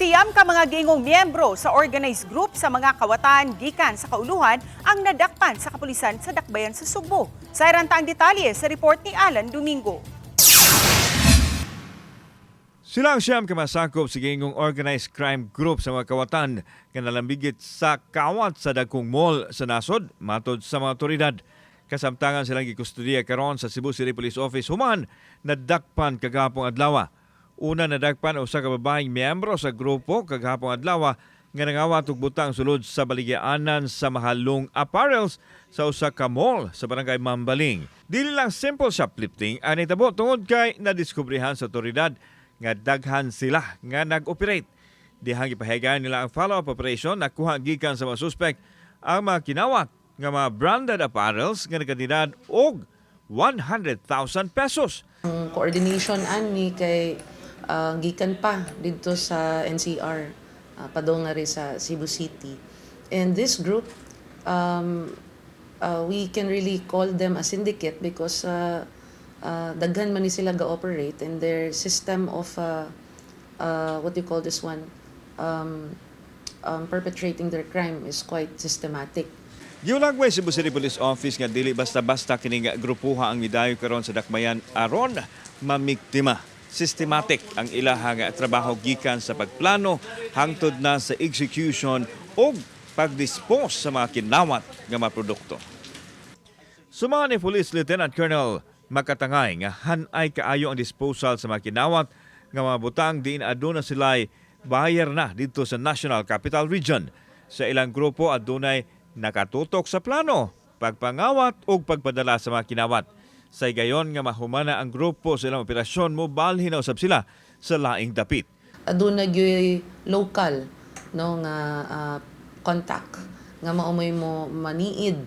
9 ka mga giingong miyembro sa organized group sa mga kawatan gikan sa kauluhan ang nadakpan sa kapulisan sa Dakbayan sa Sugbo. Sayran ta ang detalye sa report ni Alan Domingo. Sila ang 9 ka masakop sa giingong organized crime group sa mga kawatan nga nalambigit sa kawat sa dagkong mall sa nasod, matod sa mga otoridad. Kasamtangan silang gikustudiya karon sa Cebu City Police Office human nadakpan kagahapong adlaw. Una, nadakpan usa ka babaeng miyembro sa grupo kagahapong adlaw nga nangawat og butang sulod sa baligyaanan sa mahalong apparels sa usa ka mall sa Barangay Mambaling. Dili lang simple shoplifting ang nitabo tungod kay nadiskubrehan sa otoridad nga daghan sila nga nag-operate. Dihang gipahigayon nila ang follow-up operation, nakuha gikan sa mga suspect ang mga kinawat nga mga branded apparels nga nagkantidad og 100,000 pesos. Ang coordination ani kay gikan pa didto sa NCR padung nga rin sa Cebu City. And this group, we can really call them a syndicate because daghan man ni sila ga-operate and their system of what do you call this one, perpetrating their crime is quite systematic. Giulagway Cebu City Police Office nga dili basta-basta kining grupuha ang midayo karon sa Dakbayan aron mamiktima. Systematic ang ilahang trabaho gikan sa pagplano hangtod na sa execution o pagdispose sa mga kinawat nga mga produkto. Sumala ni Police Lieutenant Colonel Makatangay nga hanay kaayo ang disposal sa mga kinawat nga mga butang diin aduna sila'y buyer na didto sa National Capital Region. Sa ilang grupo, adunay nakatutok sa plano, pagpangawat ug pagpadala sa mga kinawat. Sa higayon nga mahumana ang grupo sa ilang operasyon, mobalhin na usab sila sa laing dapit. Aduna gyoy local, no, nga contact nga mao mo'y mo maniid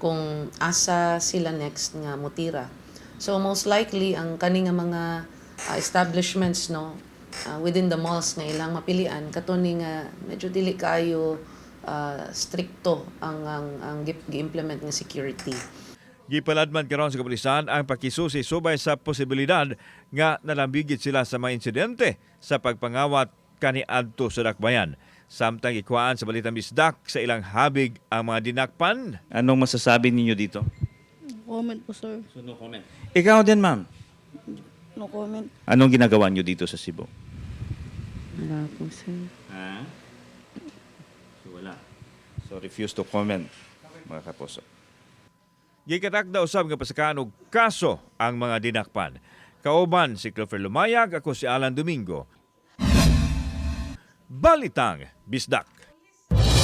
kung asa sila next nga mutira. So most likely ang kani nga mga establishments, no, within the malls nga ilang mapilian, kato ni nga medyo dili kaayo strikto ang gi-implement nga security. Gipaladman karon sa kapulisan ang pakisusi subay sa posibilidad nga nalambigit sila sa mga insidente sa pagpangawat kaniadto sa Dakbayan. Samtang ikuhaan sa Balitang Bisdak sa ilang habig ang mga dinakpan. Anong masasabi ninyo dito? Comment po, sir. So, no comment. Ikaw din, ma'am. No comment. Anong ginagawa niyo dito sa Cebu? Wala po, sir. Ha? So, wala. So, refuse to comment, mga kapuso. Gikatakda usab nga pasakaan og kaso ang mga dinakpan. Kauban si Clover Lumayag, ako si Alan Domingo. Balitang Bisdak.